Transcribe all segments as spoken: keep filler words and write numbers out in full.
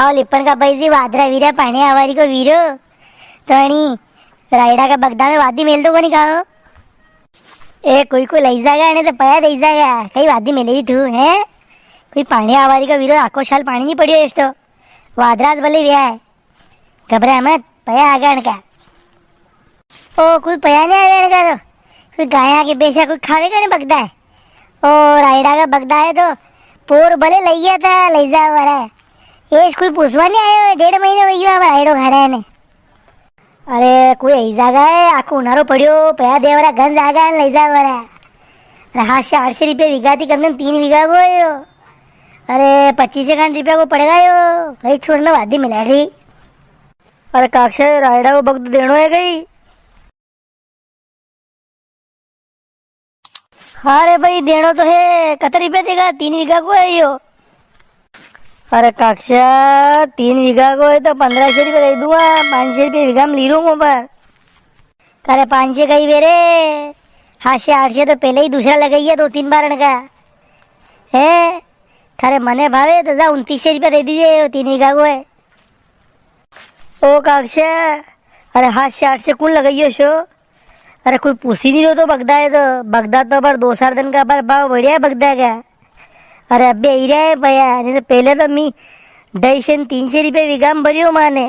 आओ लिपण का भाई जी, वादरा वीरा पाणी आवारी को वीरो, तो अणी रायड़ा का बगदा में वादी मेल दो कोनी काओ। ए, कोई कोई लई जागा, अने तो पया दई जागा, कई वादी मेले भी तू, हैं? कोई पाणी आवारी को वीरो, आखो साल पाणी नी पड़ियो इस तो, वादराज भले व्या है। घबरा मत, पया आगा अणका। ओ, कोई पया नी आवे अणका तो। कोई गाया के बेसा कोई खावे का नी बगदा है। ओ, रायड़ा का बगदा है तो पोर भले लई गया था, लई जा वाला है। एस कोई पूछवा नी आयो, डेढ़ महीने हो गया अब रायड़ो खाड़ा ने। अरे, कोई आई जागा है, आखो उनारो पड़ियो, पया देवरा गंज आगा ने लई जा वाला है। अरे, हात से आठ से रुपया वीघा थी कम से कम तीन वीघा को है यो। अरे, पच्चीस से खान रुपया को पड़ेगा यो, कई छोड़ में वादी मिला रही। अरे काक्षा, रायड़ा को बगदो देणो है कई? हाँ रे भाई, देणो तो है। कतरा रुपया देगा? तीन वीघा को है यो। अरे काक्षा, तीन वीघा को है तो पन्द्रह से रुपया दई दूंगा, पाँच से रुपया वीघा में ली रूंगा पर। अरे पाँच से कई बेरे, हात से आठ से तो पहले ही दूसरा लगाई है दो तीन बार अणका। है, थारे मने भावे तो जा उनतीस से रुपया दई दीजे, यो तीन वीघा को है। ओ काक्षा, अरे हात से आठ से कुण लगाइयो शो? अरे कोई पूछी नी रो तो बगदा है तो, बगदा तो अबार दो चार दिन का अबार भाव बढ़िया है बगदा का। अरे अबे आई रहा है पया, नी तो पहले तो मी ढाई से ने तीन से रुपया वीघा में भरियो माने।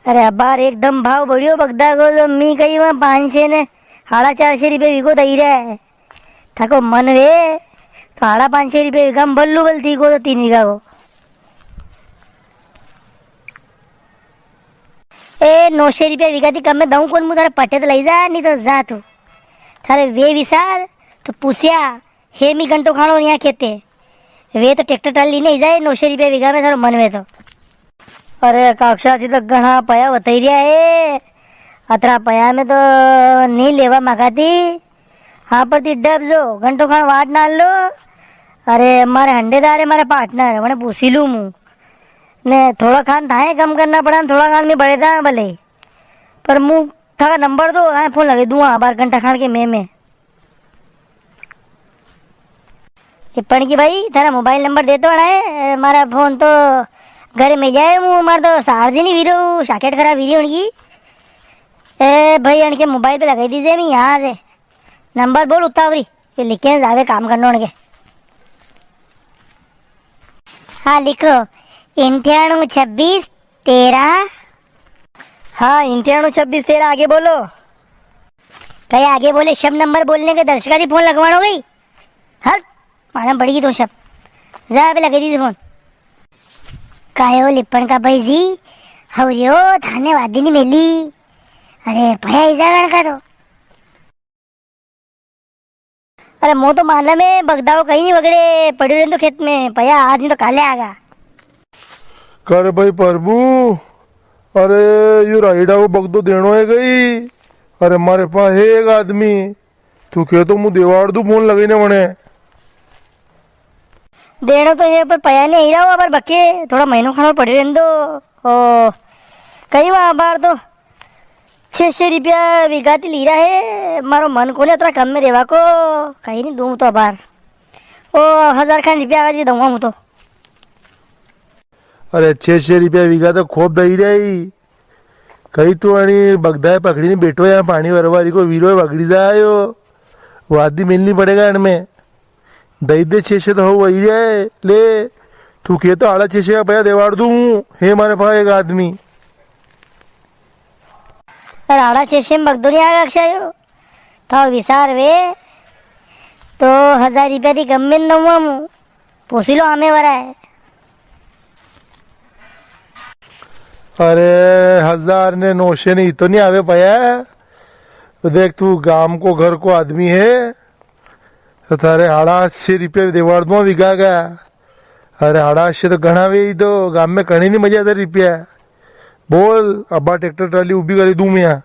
अरे अबार एकदम भाव बढ़ियो बगदा को, तो मी कई वां पाँच से ने हाड़ा चार से रुपया वीघो दई रहा है। थाको मन वे तो हाड़ा पाँच से रुपया वीघा में भर लूं बल्दी को तो तीन वीघा को। ए, नौ से रुपया वीघा थी कम में दऊं कोनी, मूं थारे पटे तो लई जा, नी तो जा तू। थारे वे विचार तो पूछ्या, हे मी घंटो खाणो यां खेते। वे तो ट्रैक्टर ट्राली नी जाए, नौ से रुपया वीघा में थारो मन वे तो। अरे काक्षा, थी तो घणा पया बताई रिया है, अतरा पया में तो नी लेवा मांगा थी। हाँ, पर थी डब जो, घंटो खान वाट ना लो। अरे, मारे हंडेदार है, मारे पार्टनर, वने पूछी लूं मूं। ने थोड़ा खान थाए कम करना पड़ा, थोड़ा खान में बढ़े था भले। पर मूं थाका नंबर दो, थाए फोन लगे दूंगा, बार घंटा खान के में, में। ये पण की भाई, थारा मोबाइल नंबर दे तो अड़ा है, मारा फोन तो घर में जाए, मूं मार तो चार्ज ही नी वीरो, सॉकेट खराब वीरी उनकी। ए भाई, अनके मोबाइल पे लगाई दीजे, मैं यहाँ से नंबर बोल उतावरी, ये लिखे जावे काम करनो उनके। हाँ, लिखो, इंठ्याणु छब्बीस तेरह। हाँ, इंठ्याणु छब्बीस तेरह, आगे बोलो। कई आगे बोले, शब नंबर बोलने के दर्शका थी फोन लगवाणो गई। हर मालूम पड़ेगी तो शब। जा, अबे लगे दीजिए फोन। कायो लिपण का भाई जी, हवरियो थाने वादी नी मेली। अरे, पया ही जागण का तो। अरे, मो तो मालूम है, बगदाओ कई नी वगड़े, पड़्यो रेंदो खेत में, पया आज नी तो काले आगा। कर भाई प्रभु, अरे, यो रायड़ा को बगदो देणो है कई? अरे, मारे पा है एक आदमी, तू के तो मूं देवाड़ दूं फोन लगाई ने वने। देणो तो है, पर पया नी आई रहा हो, पर बके, थोड़ा महीनो खानो पड़े रेंदो। ओ, कई वा बार तो छह सौ रुपया वीघा ती ली रहा है, मारो मन कोनी अतरा कम में देवा को, कई नी दूं तो अबार। ओ, हजार खान रुपया आज ही दूंगा हूं तो। अरे, छह सौ रुपया वीघा तो खूब दई रही। कई तू अणी बगदाए पकड़ी ने बैठो, यहाँ पाणी वरवारी को वीरो वगड़ी जायो। वादी मिलनी पड़ेगा इनमें। दई दे छह सौ तो हो वही रे, ले। तू के तो आड़ा छह सौ का पया देवाड़ दूं, हे मारे पा एक आदमी। अरे आड़ा छह सौ में बगदो नी आगा अक्षय। तो विचार वे, तो हजार रुपया ती कम में नी दूंगा मूं। पूछी लो हमें वरा है। अरे, हजार ने नौ सौ ने इतो नी आवे पया। तो देख, तू गाम को घर को आदमी है, तो थारे हाड़ा आठ सौ रुपया देवाड़ दूं वीघा का। अरे, हाड़ा आठ सौ तो घणा वे ही तो, गाम में कणी नी मजा आता रुपया। बोल, अब्बा ट्रैक्टर ट्राली उबी करी दूं मैं।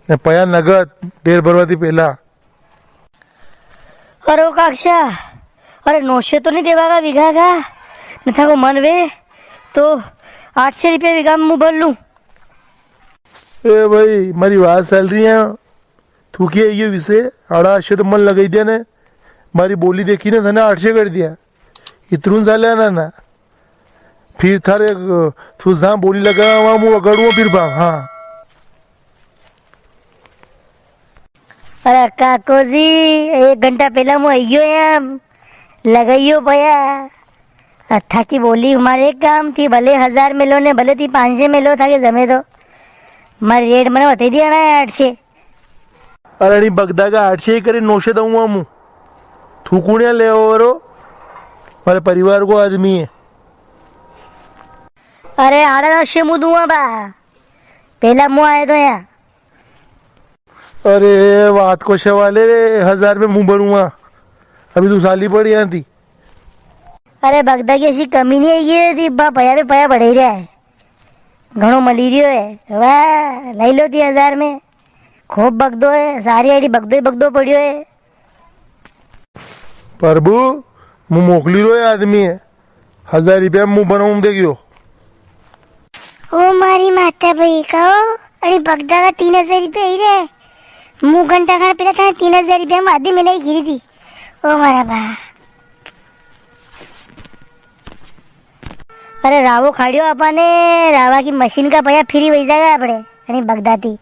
ने पया नगद, ढेर भरवा ती पेला। अरे ओ काक्षा, अरे नौ सौ तो नी देवागा वीघा का? ने थाको मन वे तो आठ सौ रुपया वीघा में मूं भर लूं। ए भाई, मारी बात चाल री है, तू के यो विषय, आड़ा आठ सौ तो मन लगाई दिया ने, मारी बोली देखी ने, थने आठ सौ कर दिया, इतरू चाले ना, ना। फिर थारे, अ, तू जहाँ बोली लगा, वहाँ मुँह अगाड़ूँ फिर बा, हाँ। अरे काको जी, एक घंटा पहला मुँह आइयो यहाँ, लगाइयो पया। अ, थाकी बोली, मारे एक काम थी, भले हजार में लो ने, भले थी पाँच सौ में लो, थाके जमे तो। मारे रेट मने बता दिया ना, आठ सौ। अरे अणी बगदा का आठ सौ ही करे, नौ सौ दूंगा मु। थू कुणिया ले वारो? मारे परिवार को आदमी है। अरे आड़ा नौ सौ मु दूंगा बा, पहला मु आए तो यहाँ। अरे बात को सवाल है रे, हजार में मु भरूंगा, अभी तू साली पड़ी यहाँ थी। अरे बगदा की ऐसी कमी नहीं है, ये थी बा पया पे पया बढ़े रहा है। घणो मली रियो है। वाह, लई लो ती हजार में। खूब बगदो है, सारी आड़ी बगदो ही बगदो पड़ियो है। प्रभु, मु मोकली रो है आदमी है। हजार रुपया मु बनाऊं देखियो। ओ मारी माता भाई, कहो, अरे बगदा का तीन हजार रुपया ही रे। मु घंटा खान पहले था तीन हजार रुपया में आधी मिलाई गिरी थी। ओ मारा बा। अरे रावो खाड़ियो आपा ने, रावा की मशीन का पया फ्री वही जाएगा आपड़े, अरे बगदा ती।